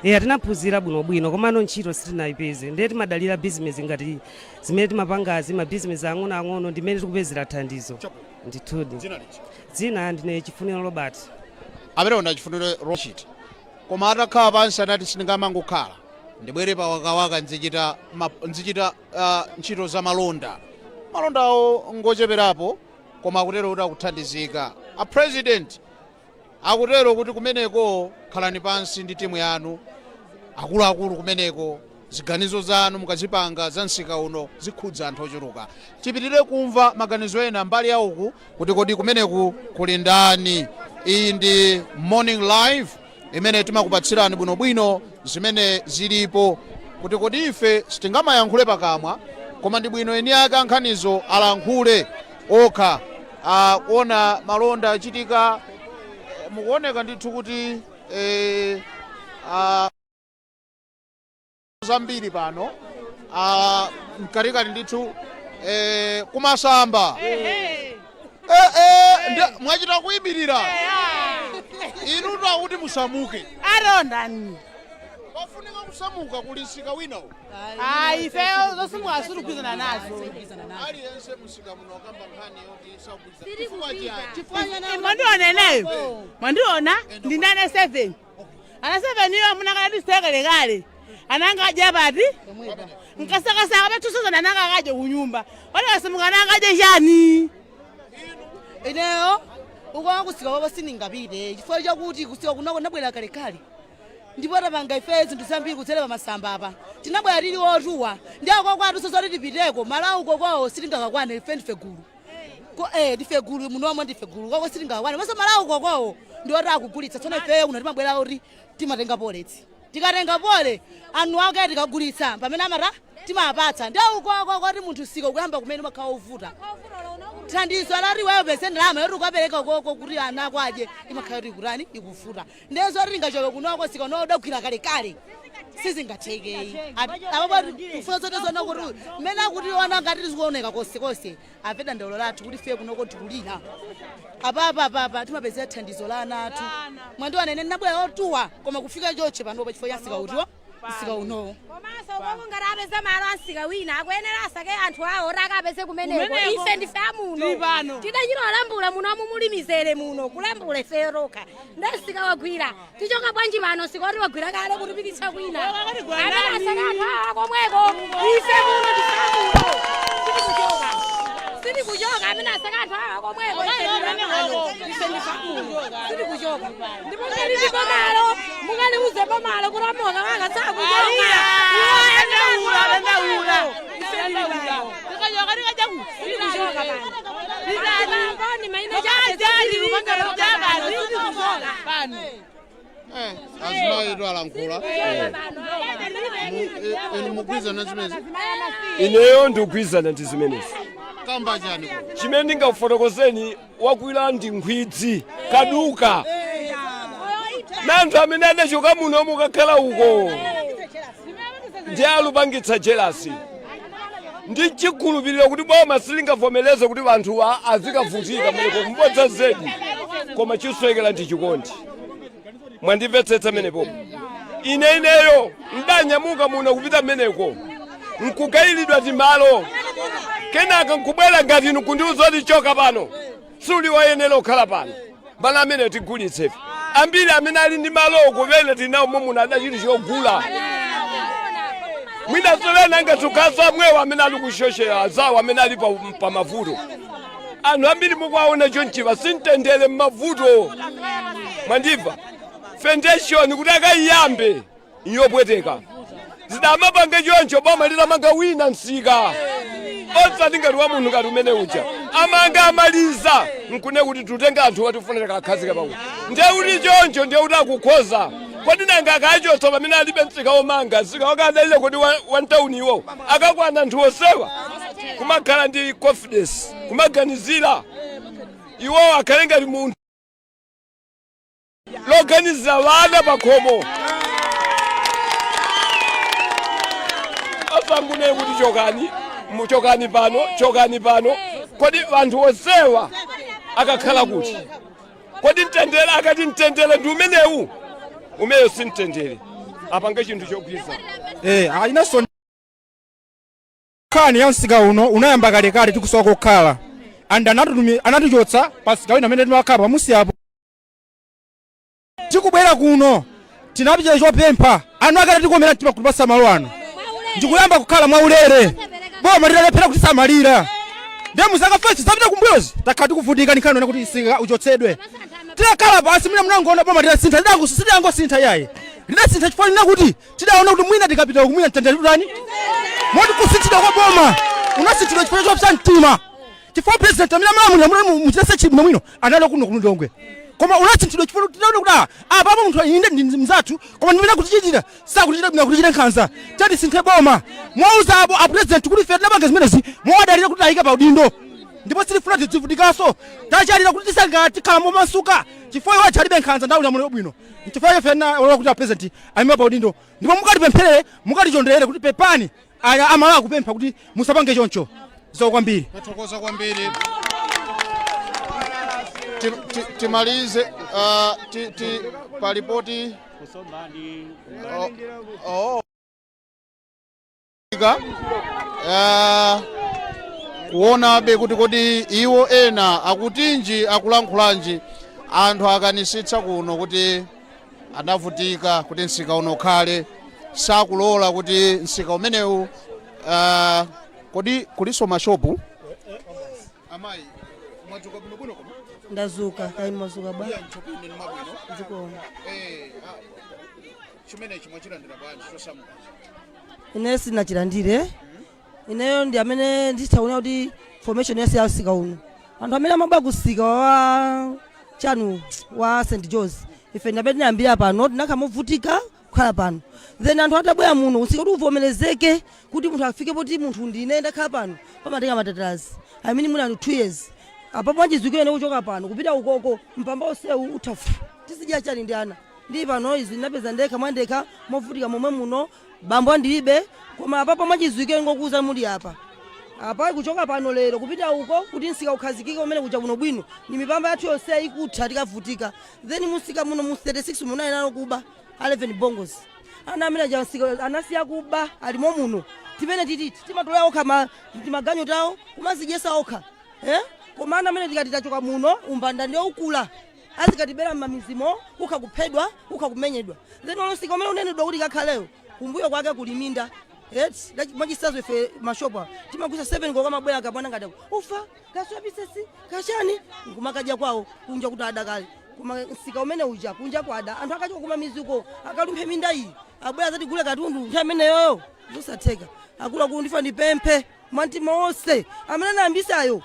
Tinaphunzira bwinobwino, komano ntchito sitinayipeze. Ndiye timadalira bizinesi ngati zimene timapangazi, mabizinesi ang'onoang'ono, ndimene tikupezera thandizo ndithudi. Dzina ndine Chifuniro Robert. Amenewo ndi Chifuniro Robert. Koma atakhala pansi anati, "Sindingamangokhala, ndibwere pa Wakawaka nzichita ntchito za malonda." Malondawo ngocheperapo, koma akutero kuti akuthandizika. A president akutero kuti kumeneko khalani pansi ndi timu yanu, akuluakulu kumeneko, ziganizo zanu mukazipanga za msika uno zikhudza anthu ochuluka. Tipitirire kumva maganizo ena mbali yauku kuti kodi kumeneku kuli ndani. Iyi ndi Morning Live imene timakupatsirani bwinobwino zimene zilipo, kuti kodi ife sitingamayankhule pakamwa, koma ndi bwino eni ake ankhanizo alankhule okha. Kuona malonda achitika, mukuoneka ndithu kuti zambiri pano mkatikati ndithu, kumasamba. Mwachita kuyimirira inu takuti musamuke. Arondani. Pafunika kusamuka, kuli msika winawo. Ayi, ifeyo zosamuka sitikugwirizana nazo. Aliyense msika muno akamba nkhani yoti sakugwirizana. Chifukwa chani? Mwandiona ineyo, mwandiona ndinane 7, ana 7 iyo amuna tisitekelekale ananga adya pati nkasakasaka patusuzana, ananga akadya kunyumba, odakasamuka ananga adye chani? Ineyo ukawa kusika kwapo sindingapite, chifukwa chakuti kusika kunako nabwera kalekale, ndipo tapanga ife zinthu zambiri kudzera pamasamba apa. Tinabwera tili otuwa, ndi ako kwatu sozoti tipiteko malo uko kwawo sitingakakwane. Ife ndife gulu. Ndife gulu munomwe, ndife gulu kwako sitingakakwane maso malo uko kwawo ndi oti akugulitsa. Tsono ifeyo kuno timabwera kuti timatenga poletsi, tikatenga pole anu ake tikagulitsa pamene amata timapatsa. Ndi ukoko koti munthu sika kuyamba kumene umakhala ovuta thandizo alati iweyo pese ndalama yoti ukapereka koko kuti ana ako adye, imakhala kuti ikutani, ikuvuta. Ndezo ati tingachoke kunoko, sika unodagwira kalekale, sizingathekeyi. Apapo kufuna zote zona kuti mmene akutiona ngati tizikuoneka konsekonse, amve dandaulo lathu kuti ife kunoko tikulira. Apapa apapa timapezera thandizo la ana athu. Mwandiona ine ndinabwera otuwa, koma kufika choche panopa chifukwa cha msika utiwo, msika unowo. Komanso koko ngati apeza malo ansika wina, akuyenera asake anthu awo oti akapeze kumeneko. Kumeneko. Ife ndife amuno. Tili pano. Tidachita kulambula muno amu muli mizere muno, kulambula ife tokha. Nde msika wagwira, tichoka bwanji pano? Msika wati wagwira kale kutipititsa kwina, amene asake anthu awo komweko. Ife muno ndife amuno, sitikuchoka, sitikuchoka. Amene asake anthu awo komweko. Ife ndili pano, ife ndife amuno, sitikuchoka. Ndipo ngati bomalo, mukaliuze bomalo kuti amoka waka sakuchoka. Dandaula, dandaula. Sitikuchoka pano. Pano. Azimayi tu alankhula. Inu mugwirizana zimenezi? Ineyo ndikugwirizana ndi zimenezi. Kamba chani ko? Chimene ndingakufotokozeni, wakwira ndi nkhwidzi kaduka na anthu amene adachoka muno mukakhala uko ndi alupangitsa jealousy, ndi chikhulupiriro kuti boma silingavomereze kuti anthu azikavutika meneko, kumbodza zedi. Koma chiswekera ndi chikondi. Mwandimvetsetsa menepo? Ine ineyo ndanyamuka muno kupita meneko, nkugayiridwa timalo, kenaka nkubwera ngati inu kundiuza kuti choka pano, suli woyenera kukhala pano, malo amene tigulitse. Ambiri amene ali ndi malo kumene tinawo muno adachiti chogula. Mwinaso ena angatsukaso amwewo amene ali kushoshera azawo amene ali pa mavuto. Anthu ambiri mukuwaona chonchiwa simtendere mmavuto, mwandimva? Foundation kuti akayiyambe iyopweteka, zidamapanga choncho boma litamanga wina msika, osati ngati wa munthu ngati umene uja amanga amaliza nkune kuti tutenga anthu watifuna tikakhazika pakuti ndiye kuti choncho, ndiye kuti akukhoza. Kodi nanga akachotsa pamene alibe msika womanga, msika wakadalira kuti wa mtauniwo akakwana anthu osewa? Kumakhala ndi confidence, kumaganizira iwowo, akhale ngati munthu loganizira vana pakhomo, asangune kuti chokani, muchokani pano, chokani pano. Kodi anthu osewa akakhala kuti? Kodi mtendere, akati mtendere ndi umenewu? Umenewu si mtendere. Apange chinthu chogwirizana. Inenso nkhani ya msika uno unayamba kalekale, tikusowa kokhala and anatichotsa pa msika wina amene timakhala pamusi apo. Tikubwera kuno tinapita chopempha anu akati tikomera mtima kutipasa malo ano ndikuyamba kukhala mwaulere, boma litalephera kutisamalira. Ndiye muzaka first zapita kumbuyozi takhala tikuvutika ndi nkhani kuti msika uchotsedwe. Tinakhala pansi, mwina munangoona boma litasintha, lidangosintha yayi, lidasintha chifukwa lina kuti tidaona kuti mwina tikapita uku mwina mtendere tutani, moti kusinthidwa kwa boma unasinthidwa chifukwa chopsa mtima, chifukwa president amene amalamulira muchitese chibwino mwino anali kuno kulondongwe, koma unasinthidwa chifukwa tidaona kuti apapo munthu inde ndi mzathu, koma ndimene kutichitira sakutichita bwino, kutichita nkhanza, tatisinthe boma. Mwauza apo a president kuti ife tinapanga zimenezi mowadalira kuti ayike pa udindo, ndipo sitifuna tidzivutikanso, tachalira kuti tisangati tikhala momasuka chifukwa iwo achalibe nkhanza ndi ulamuliro bwino. Chifukwa ife tinalola kuti a president ayime pa udindo, ndipo mukatipempherere, mukatichonderere kuti pepani, aya amala kupempha kuti musapange choncho. Zikomo kwambiri. Tathokoza kwambiri. Timalize palipoti. Oh. Kuonabe kuti kodi iwo ena akutinji, akulankhulanji. Anthu akanisitsa kuno kuti anavutika kuti msika uno ukhale, sakulola kuti msika umenewu. Kodi kuliso mashopu? Amayi, mwadzuka bwinobwino koma? Ndazuka, kaya mwazuka bwa? Zikomo. Chimenechi mwachilandira bwanji chosamuka? Ineyo sinachilandire. Ineyo ndi amene ndithaona kuti formation yonse ya msika uno, anthu amene amabwa kusika wa chanu wa St George, ife ndi amene tinayambira pano, tinakhala movutika kukhala pano. Then anthu atabwera muno, usika kuti uvomerezeke kuti munthu afike poti munthu ndine ndakhala pano, pamatenga matatalazi, I mean mwina 2 years. Apapo mwachizwikene kuchoka pano kupita ukoko, mpamba onsewu uthafu, tizidya chani ndi ana? Ndi pano izi ndinapeza ndekha mwandekha movutika momwe muno, bambo andilibe. Koma apapo mwachizwike ngokuza muli apa apa, kuchoka pano lero kupita uko, kuti msika ukhazikike umene kuja bwinobwino, ni mipamba yathu yonse ikutha, tikavutika. Then musika muno mu 36 munali kuba 11 bongos, ana amene aja msika anasiya kuba alimo muno, timene tititi timatola okha timaganyo tawo kumazidyesa okha, eh? Koma ana amene tikati tachoka muno, umbanda ndiyo ukula, azikatibera m'mamizimo, ukha kuphedwa, ukha kumenyedwa. Then olosika umene unenedwa kuti kakhaleyo, kumbuyo kwake kuli minda eti. Mwachisazo ife mashopa timagusa 7 koka, mabwera kapwana ngati ufa kaswapisesi kachani nkumakadya kwawo kunja kuti adakale. Koma msika umene uja kunja kwada, anthu akachoka kumamizuko akalumphe minda iyi, abwera zatigule katundu nthawi imeneyoyo zosatheka. Akuluakulu, ndifa ndipemphe mwantima wonse, amene anayambisayo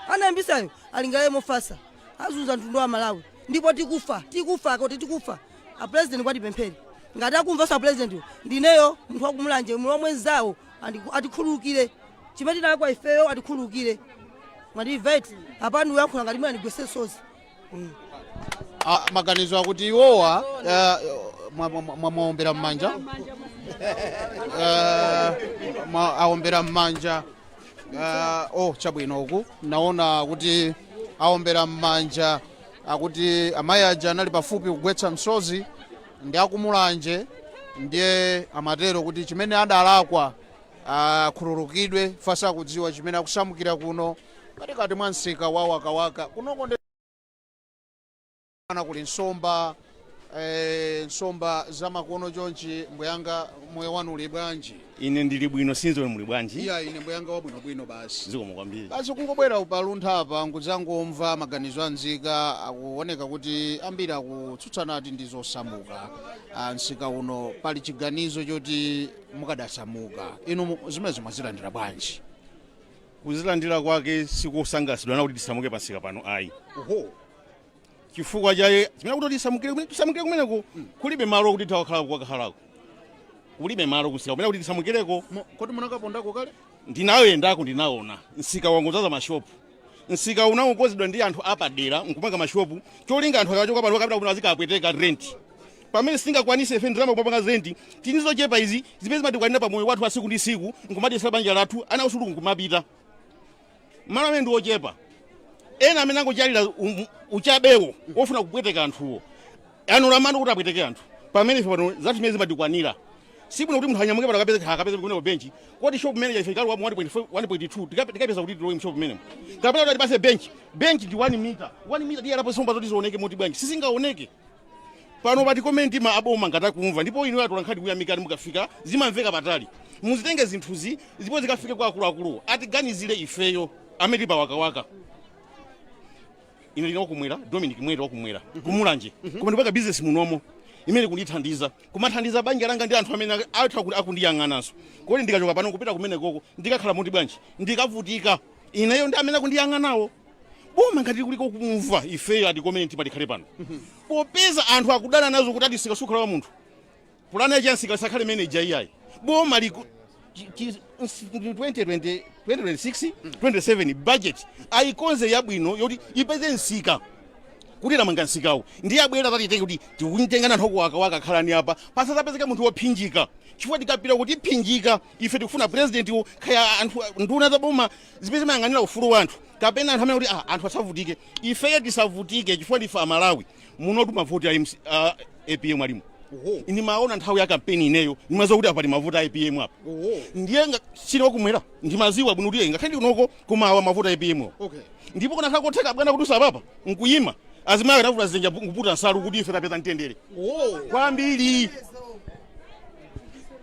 alingale mofasa, azunza mtundu wa Malawi ndipo tikufa, tikufa koti tikufa. A president kwatipemphere ngati akumvanso a president, ndineyo munthu wakumulanje mulomwe nzawo, atikhululukire chimene tinalakwa ifeyo, atikhululukire. Mwandimveti apa? Ndikuyankhula ngati mwina ndigwese sozi. Maganizo akuti iwowa mwaombera m'manja. Aombera m'manja. Oh, chabwino, uku naona kuti aombera m'manja, akuti amayi aja anali pafupi kugwetsa msozi ndi akumulanje, ndiye amatero kuti chimene adalakwa akhululukidwe, fasa akudziwa chimene akusamukira kuno katikati mwa msika wa Wakawaka kunoko ndi ana kuli nsomba. Nsomba zamakono chonchi, mbuyanga, moyo wanu uli bwanji? Ine ndili bwino, sinzo muli bwanji? Iya, ine mbuyanga wabwinobwino basi. Zikomo kwambiri. Basi kungobwera paLuntha apa nkudzangomva maganizo anzika. Akuoneka kuti ambiri akutsutsana ati ndi zosamuka. Msika uno pali chiganizo choti mukadasamuka. Inu zimene mwazilandira bwanji? Kuzilandira kwake sikusangalatsidwa nawo kuti tisamuke pamsika pano, ayi. Oho. Chifukwa cha chimene kuti tisamukire kumeneko, kulibe malo kuti tawakhala kwakhalako, kulibe malo kusika kumene kuti tisamukireko. Kodi munakapondako kale? Ndinayoyendako, ndinaona msika wangodzaza mashopu. Msika unangokonzedwa ndi anthu apadera nkumanga mashopu, cholinga anthu akachoka pano akapita kuno azikapweteka rent, pamene singakwanise ife ndalama kumapanga rent. Tinizochepa izi zimene zimatikwanira pa moyo wathu wa siku ndi siku, nkumadyesera banja lathu, ana usulu nkumapita. Malo amene ndi ochepa, ena amene angochalira uchabewo wofuna kupweteka anthuwo anulamano kuti apweteke anthu, pamene ife pano zathu zimene zimatikwanira. Sibwino kuti munthu anyamuke pano akapeze kumeneko benchi. Kodi shop manager ife ikalowa mu 1.4 1.2, tikapeza kuti tilowe mu shop menemo, kapena kuti atipase bench? Bench ndi 1 meter, 1 meter tiyalapo nsomba zoti zioneke moti bwanji? Sizingaoneke. Pano pati comment ma aboma ngati akumva, ndipo inu atola nkhani kuyamikani, mukafika zimamveka patali, muzitenge zinthuzi zipo zikafike kwa akuluakuluwo, atiganizire ifeyo amene tili pa Wakawaka. Ine ndine wakumwera, Dominic Mwere, wakumwera kuMulanje, koma ndipanga business munomo imene kundithandiza, kumathandiza banja langa ndi anthu amene atha kuti akundiyang'ananso. Kodi ndikachoka pano kupita kumene koko ndikakhala moti bwanji? Ndikavutika ineyo ndi amene akundiyang'anawo. Boma ngati kuliko kumva ifeyo, atikomere mtima, tikhale pano, popeza anthu akudana nazo kuti ati msika sukhala wa munthu. Pulani yachi yansika isakhale manager iyayi. Boma liku 2020, 2026, 27 budget ayikonze yabwino yoti ipeze msika, kuti lamanga msikawo ndiye abwera tatitenge kuti tikutenga anthu akuwakawaka, khalani apa, pasazapezeka munthu wophinjika, chifukwa tikapita kuti phinjika ife tikufuna president wo, kaya anthu nduna za boma zimene zimayang'anira ufulu wa anthu, kapena anthu amene kuti anthu asavutike, ifeyo tisavutike, chifukwa ndife Amalawi. Munotu mavoti a MC, APM alimo. Ndimaona nthawi ya kampeni ineyo ndimaziwa kuti apa pali mavoti a APM apa. Ndiye sine wakumwera, ndimaziwa bwino kuti ngakhale ndikunoko koma awa mavoti a APM. Ndipo kunakhala kotheka bwana kuti usapapa nkuyima, azimayi akatavula zenja nkuputa nsalu kuti ife tapeza mtendere kwambiri.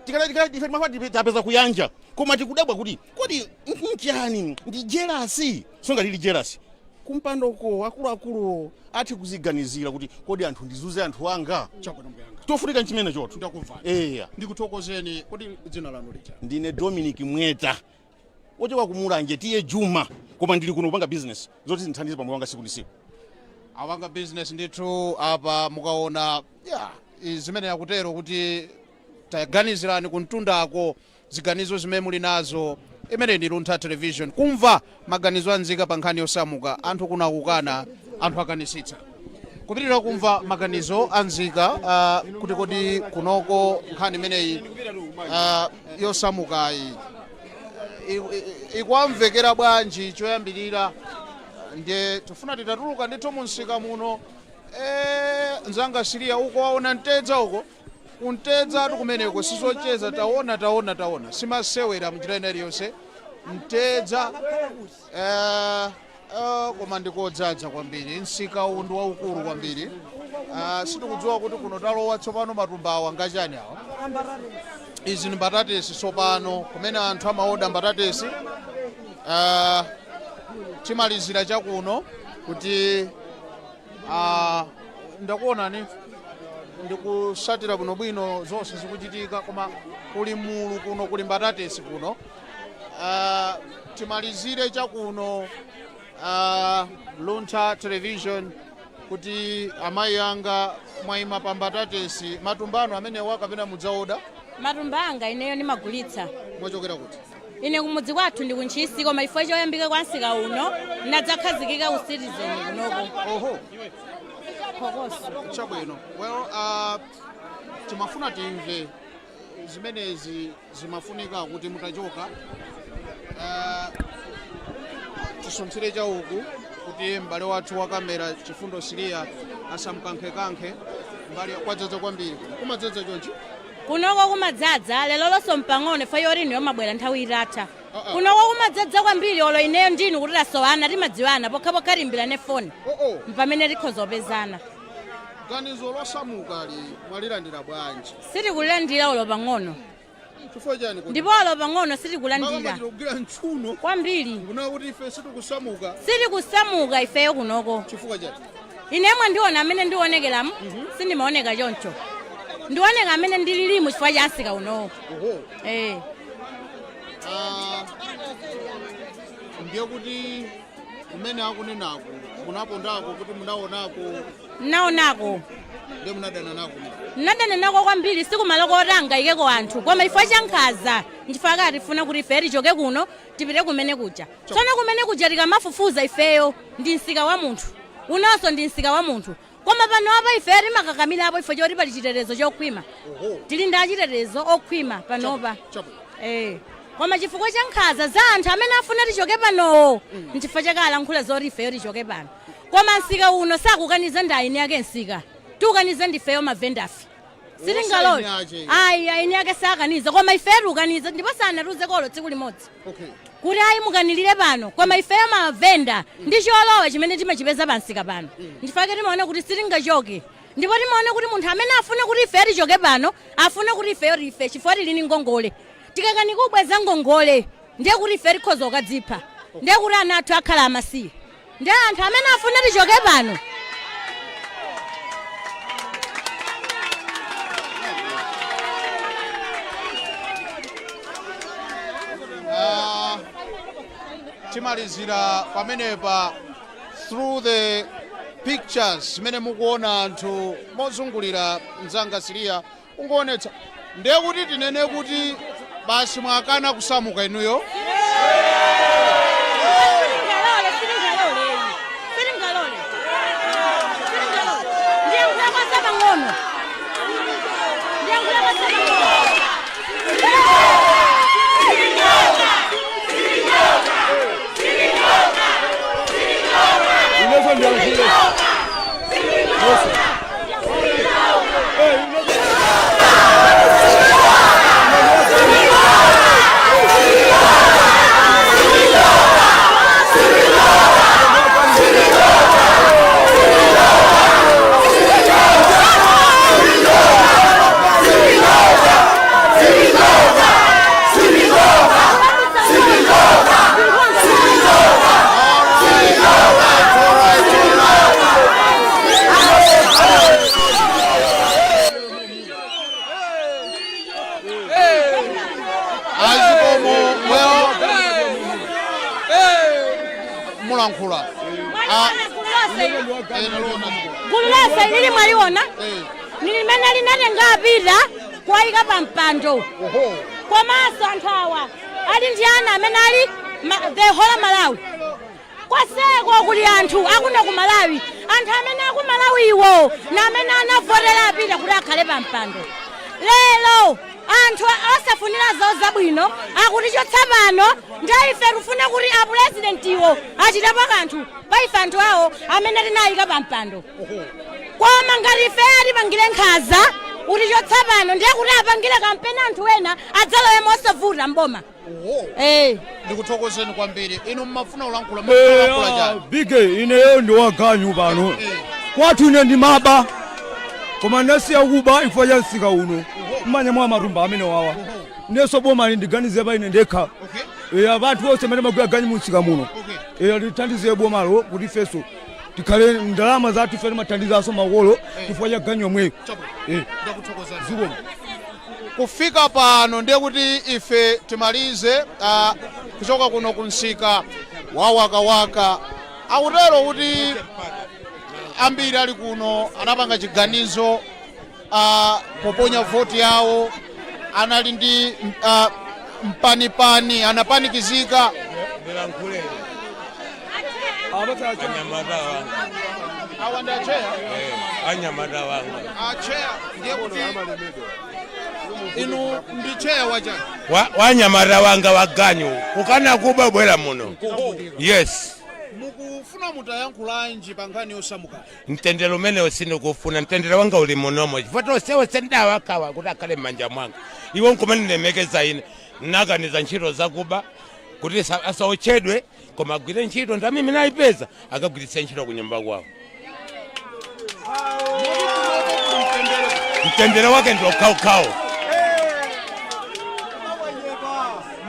Tikati ife timafa tapeza kuyanja, koma tikudabwa kuti kodi nchani? Ndi jealous, songa lili jealous kumpandoko. Akuluakulu athe kuziganizira kuti kodi anthu ndizuze anthu anga? Chabwino, mbuyanga. Tofunika nchimene choto. Ndakumvani. Eya. Ndikuthokozeni. Kodi dzina lanu lija? Ndine Dominic Mweta, wochoka kuMulanje tiye Juma, koma ndili kuno kupanga business zoti zinthandize pamoyo wanga siku ndi siku. Awanga business ndithu apa mukaona ya zimene akutero kuti taganizirani kumtundako ziganizo zimene muli nazo. Imene ndi Luntha Television, kumva maganizo anzika pa nkhani yosamuka. Anthu kunakukana, anthu akanisitsa. Kupitirira kumva maganizo anzika kuti kodi kunoko nkhani imeneyi yosamukayi ikuwamvekera bwanji? Choyambirira ndiye tifuna titatuluka ndithu munsika muno. Nzanga Siriya uko waona mtedza uko, kuntedza atu kumeneko sizocheza. Taona, taona, taona, simasewera mnjira ina iliyonse mtedza. Koma ndikodzaza kwambiri, msika uwu ndi waukulu kwambiri. Sitikudziwa kuti kuno talowa tsopano matumba awa ngachani awa? Izi ndi mbatatesi tsopano, kumene anthu amaoda mbatatesi. Timalizira chakuno kuti ndakuonani, ndikusatira bwinobwino zonse zikuchitika, koma kuli mulu kuno, kuli mbatatesi kuno. Timalizire chakuno, Luntha Television, kuti amayi anga mwayima pa mbatatesi, matumbano amenewa kapena mudzaoda? Matumba anga ineyo ndimagulitsa. Mwachokera kuti? Ine kumudzi kwathu ndi kuNtchisi, koma ifo choyambika kwa msika uno ndadzakhazikika ku Citizen kunoko. Oho. Phokoso. Chabwino. Well, timafuna timve zimenezi zimafunika kuti mutachoka. Tisunthire chauku kuti m'bale wathu wa kamera Chifundo Siriya asamkankhekankhe mbali. Kwadzadza kwambiri, kumadzadza chonchi? Kunoko kumadzadza, lero lonso mpang'ono ifo yoti inu yomabwera nthawi itatha. Kunoko kumadzadza kwambiri, olo ineyo ndinu kuti tasowana, timadziwana pokhapokha timbirane foni mpamene tikhoza kupezana. Ganizo losamuka li mwalilandira bwanji? Sitikulandira olo pang'ono. Chifukwa chani kodi? Ndipo olo pang'ono sitikulandira. Kugwira ntchuno kwambiri kuna kuti ife sitikusamuka. Sitikusamuka ifeyo kunoko. Chifukwa chani? Inemwe ndiona amene ndionekeramu, sindimaoneka choncho, ndioneka amene ndililimu chifukwa cha msika unowo. Oho. Eh. Ah, ndiye kuti kumene akunenako munapondako kuti munaonako? Naonako. Ndiye munadana nako? Nadana nako kwambiri. Sikumaloko otanga ikeko anthu, koma ifo chankhaza nchifukwa katifuna kuti ife tichoke kuno tipite kumene kuja. Tsono kumene kuja tikamafufuza ifeyo ndi msika wa munthu, unonso ndi msika wa munthu, koma pano apa ife timakakamirapo ifo choti pali chitetezo chokhwima. Tili ndi achitetezo okhwima panopa. Eh. Koma chifukwa cha nkhaza za anthu amene afuna tichoke panowo, nchifukwa chake alankhula zoti ifeyo tichoke pano. Koma msika uno sakukaniza ndi aini ake msika, tiukaniza ndifeyo mavendafi. Sitingalole. Osaini ache. Ayi, aini ake sakaniza, koma ifeyo tiukaniza, ndipo sanatiuze kolo tsiku limodzi kuti ayi, mukanilire pano. Koma ifeyo mavenda ndi cholowa chimene timachipeza pansika pano, nchifukwa timaona kuti sitingachoke. Ndipo timaona kuti munthu amene afuna kuti ifeyo tichoke pano afuna kuti ifeyo tife, chifukwa tili ndi ngongole. Tikakanika kubweza ngongole, ndiye kuti ife tikhoza kukadzipha, ndiye kuti ana athu akhala amasiye. Ndiye anthu amene afuna tichoke pano. Ah, timalizira pamenepa through the pictures zimene mukuona anthu mozungulira. Mzanga Siriya ungoonetsa, ndiye kuti tinene kuti basi mwakana kusamuka inuyo? Sitingalole, sitingalole, sitingalole, sitingalole. Ndiyankhula kwa pang'ono, ndiyankhula kwa pang'ono. Ineso ndiyankhule. Azikomo. Well, mulankhula. Gulu lonse lili mwaliona ni limene linatenga apita kuwayika pa mpando. Komanso anthu awa ali ndi ana amene ali the whole Malawi kwaseko kuli anthu akuno ku Malawi. Anthu amene aku Malawiwo na amene anavotera apita kuti akhale pa mpando. Lero anthu osafunira zawo zabwino akutichotsa pano. Ndi ife tifuna kuti apurezidentiwo achitepo kanthu pa ife anthu awo amene tinayika pa mpando. Koma ngati ife atipangire nkhaza kutichotsa pano, ndiye kuti apangire kampeni anthu ena adzalowe mosavuta mboma. Eh. Ndikuthokozeni kwambiri. Inu mmafuna ulankhula, mafuna ulankhula chani? Bige, ineyo ndi waganyu pano. Kwathu ine ndimaba, koma ndasiya kuba chifukwa cha msika uno. Mmanya mwa matumba amene wawa nenso boma lindiganize pa ine ndekha. Eya, anthu onse amene magwira ganyu mu msika muno, eya, lithandize bomalo kuti ifenso tikhale ndalama zathu. Ife timathandizanso makolo chifukwa cha ganyu yomweyo. Eh. Ndakuthokozani. Zikomo. Kufika pano ndiye kuti ife timalize kuchoka kuno kunsika wa Wakawaka. Akutero kuti ambiri ali kuno anapanga chiganizo poponya voti yawo, anali ndi mpanipani, anapanikizika. Ndilankhule anyamata wanga. Awa ndi acheya? Eh, anyamata wanga. Acheya, ndiye kuti inu ndi cheya wachani? Wanyamata wanga waganyu kukana kuba bwera muno, yes. Mukufuna mutayankhulanji pa nkhani yosamuka? Mtendere umenewo sindikufuna. Mtendere wanga uli munomo, chifukwa tonsewo ndawakawa kuti akhale m'manja mwanga. Iwo nkumandilemekeza ine, nakaniza ntchito zakuba kuti asaotchedwe, koma agwire ntchito. Ndamimi nayipeza akagwiritse ntchito kunyumba kwawo. Mtendere wake ndi okhaokhawo.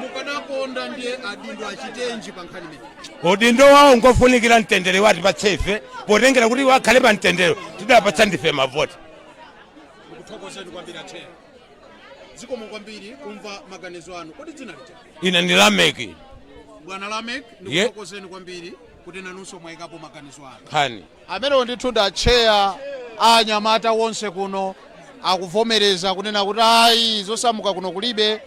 Mukanakonda ndiye adindo achitenji pa nkhani imeneyi? Udindo wawo ngofunikira mtendere watipatse ife, potengera kuti iwo akhale pa mtendere tidapatsa ndife mavoti. Ndikuthokozeni kwambiri acheya, zikomo kwambiri kumva maganizo anu. Kodi dzina lija? Ine ndi Lameki. Bwana Lamek, ndikuthokozeni kwambiri kuti nanunso mwayikapo maganizo anu. Nkhani. Amenewo ndithu ndi atcheya a anyamata wonse kuno, akuvomereza kunena kuti ayi, zosamuka kuno kulibe.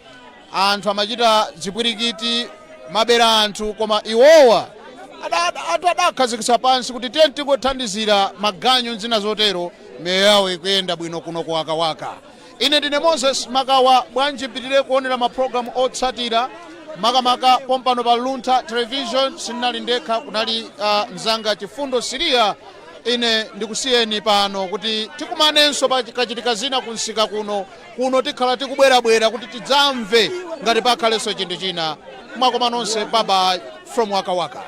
Anthu amachita zipwirikiti, mabera anthu, koma iwowa anthu adakhazikitsa pansi kuti tiye tingothandizira maganyu nzina zotero, miyoyo yawo ikuyenda bwino kuno ku Wakawaka. Ine ndine Moses Makawa. Bwanji pitirire kuonera mapulogalamu otsatira, makamaka pompano pa Luntha Television. Sindinali ndekha, kunali mzanga Chifundo Siriya. Ine ndikusiyeni pano kuti tikumanenso pa kachitika zina kunsika kuno. Kuno tikhala tikubwerabwera kuti tidzamve ngati pakhalenso chinthu china. Mwakoma nonse, bye bye from Wakawaka.